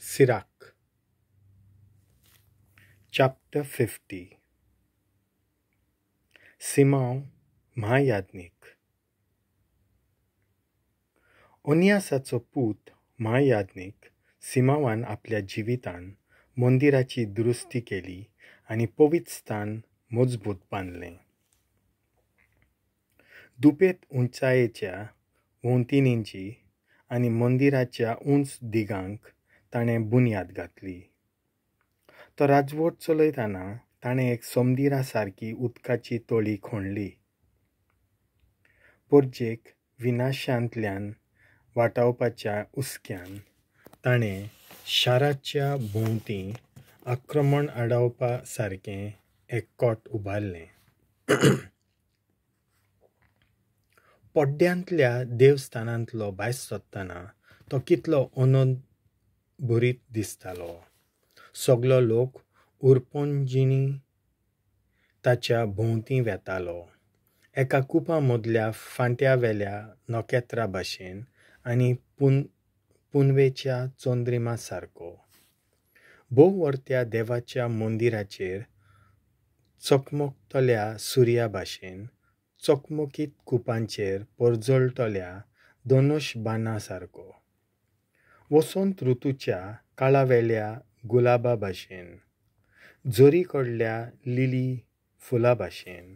Sirach chapter 50. Simão म्हायाज्ञीक. ओनियासाचो पूत म्हायाज्ञीक सिमांवान आपल्या जिवितान मंदिराची दुरुस्ती केली आनी पवित्र स्थान मजबूत बांदलें. दुपेट उंचायेच्या वण्टींची आनी मंदिराच्या उंच दिगांक ताणें बुन्याद घातली. तो राजवट चलयतना ताणें एक समदिरा सारकी उदकाची तळी खणली. परजेक विनाशांतल्यान वाटावपाच्या हुस्क्यान ताणें शाराच्या भोंवती आक्रमण आडावपा सारकें एक कोट उबारलें. पड्ड्यांतल्या देवस्थानांतलो भायर सरतना तो कितलो अनंद भरीत दिसतालो. सगलो लोक उरपंजिणी ताच्या भोंवती वेतालो, एका कुपा मदल्या फांट्यावेल्या नखेत्रा भाशेन आनी पुनवेच्या चंद्रिमा सारको. भोववर्त्या देवाच्या मंदिराचेर चकमकतल्या सुर्या भाशेन, चकमकीत कुपांचेर परजळटल्या धनुश बाणा सारको, वसंत ऋतूच्या काळावेल्या गुलाबा भाशेन, झरी कडल्या लिली फुला भाशेन,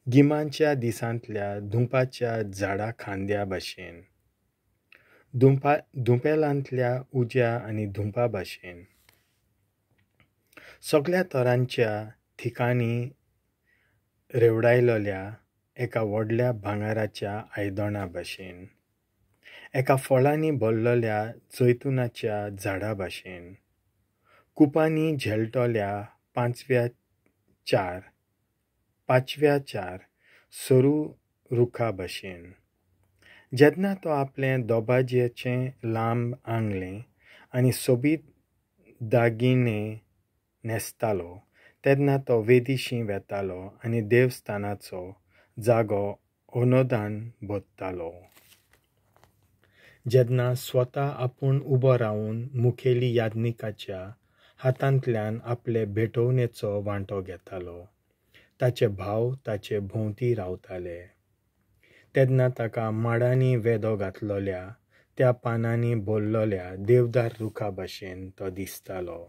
गिमाच्या दिसांतल्या धुंपाच्या झाडा खांद्या भाशेन, धुंपेलांतल्या उज्या आनी धुंपा भाशेन, सगल्या तरांच्या थिकांनी रेवडायलेल्या एका व्हडल्या भांगराच्या आयदना भाशेन, एका फळांनी भरलेल्या जैतुनाच्या झाडा भाशेन, कुपांनी झेलतल्या पांचव्या चार सरू रुखा भाशेन. जेन्ना तो आपलें दबाज्याचें लांब आंगलें आनी सोबीत दागिने न्हेसतालो तेन्ना तो वेदीशी वेतालो आनी देवस्थानाचो जागो अनोदान भरतालो. जेन्ना स्वता आपूण उबो रावन मुखेली याज्ञिकाच्या हातांतल्यान आपले भेटवणेचो वांटो घेतालो, ताचे भाव ताचे भोंवती रावताले. तेन्ना ताका माडांनी वेदो घातलेल्या त्या पानांनी भरलेल्या देवदार रुखा भाशेन तो दिसतालो.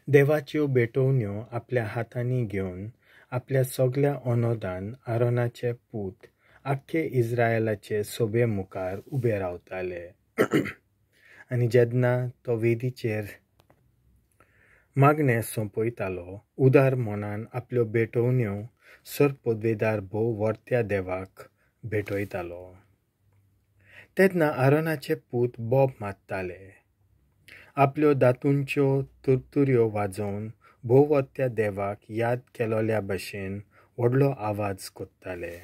देवाच्यो भेटवण्यो आपल्या हातांनी घेवन आपल्या सगल्या अनोदान आरोनाचे पूत आख्खे इस्रायलाचे सोबे मुखार उबे रावताले. आनी जेन्ना तो वेदीचेर मागणें सोंपयतालो, उदार मनान आपल्यो भेटवण्यो सरपदवेदार भोव वर्त्या देवाक भेटयतालो. तेन्ना आरोनाचे पूत बोब मारताले, आपल्यो दातूंच्यो तुरतुऱ्यो वाजोवन भोववर्त्या देवाक याद केलोल्या भाशेन व्हडलो आवाज करताले.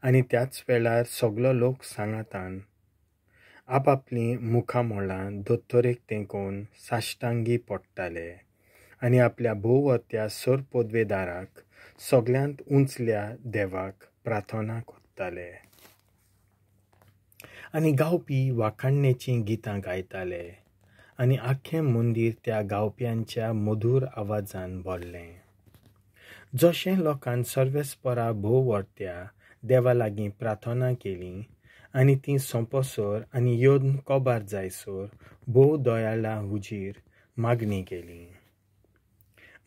आनी त्याच वेळार सगलो लोक सांगातान आपापलीं मुखामळां दोतोरेक तेंकोवन साश्टांगी पडटाले आनी आपल्या भोववर्त्या सरपदवेदाराक सगल्यांत उंचल्या देवाक प्रार्थना करताले. आनी गावपी वाखाणणेचीं गितां गायताले आनी आख्खें मंदीर त्या गावप्यांच्या मधूर आवाजान भरलें. जशें लोकान सर्वेस्परा भोववर्त्या देवा लागीं प्रार्थना केली आनी ती सोंपोसर आनी यत्न कबार जायसर भोव दयाळा हुजीर मागणी केली.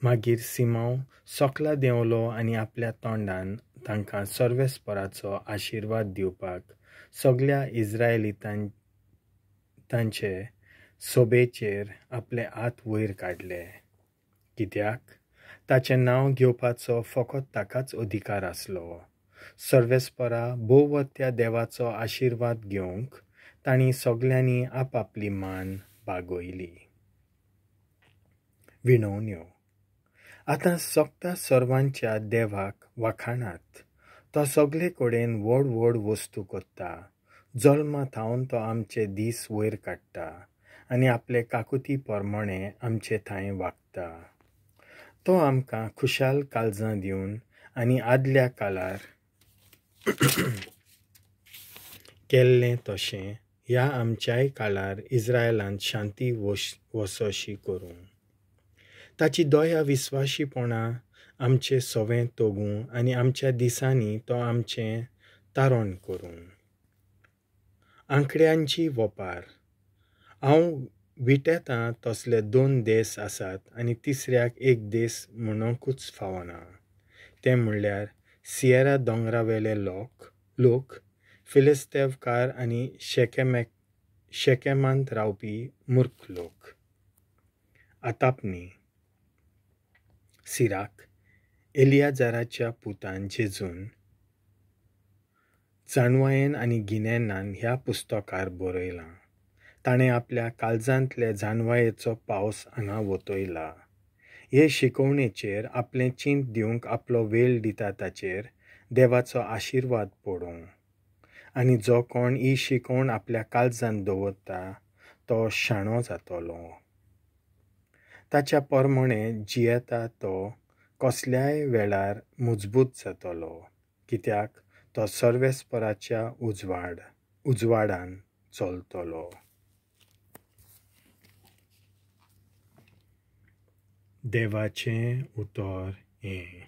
मागीर सिमांव सकला देंवलो आनी आपल्या तोंडान तांकां सर्वेस्पराचो आशिर्वाद दिवपाक सगल्या इस्रायलितांचे सोबेचेर आपले हात वयर काडले. कित्याक ताचें नांव घेवपाचो फकत ताकाच अधिकार आसलो. सर्वेस्परा भोववर्त्या देवाचो आशिर्वाद घेवंक तांणी सगल्यांनी आपापली मान बागयली. विणवण्यो. आतां सोगता सर्वांच्या देवाक वाखाणात. तो सगले कडेन व्हड व्हड वस्तू करता. जल्मा थावन तो आमचे दीस वयर काडटा आनी आपले काकुती प्रमाणे आमचे थंय वागता. तो आमकां खुशाल काळजां दिवन आनी आदल्या काळार केल्लें तशें ह्या आमच्याय काळार इस्रायलांत शांती वसोशी करूं. ताची दया विस्वाशीपणां आमचें सवें तोगूं आनी आमच्या दिसांनी तो आमचें तारण करूं. आंकड्यांची वपार. हांव विटेतां तसले 2 देस आसात आनी तिसऱ्याक एक देस म्हणूंकूच फावना. तें म्हणल्यार सियेरा दोंगरावेले लोक, फिलिस्तेवकार आनी शेकेमांत रावपी मूर्ख लोक. आतापणी. सिराक एलियाजाराच्या पुतान जेजून जाणवायेन आनी गिन्यानान ह्या पुस्तकार बरयलां. ताणें आपल्या काळजांतले जाणवायेचो पावस हांगा वतयला. हे शिकवणेचेर आपलें चिंत दिवंक आपलो वेळ दिता ताचेर देवाचो आशिर्वाद पडूं. आनी जो कोण ही शिकवण आपल्या काळजांत दवरता तो शाणो जातलो. ताच्या परमणे जियेता तो कसल्याय वेळार मजबूत जातलो, कित्याक तो सर्वेस्पराच्या उजवाडान चलतलो. देवाचें उतर हें.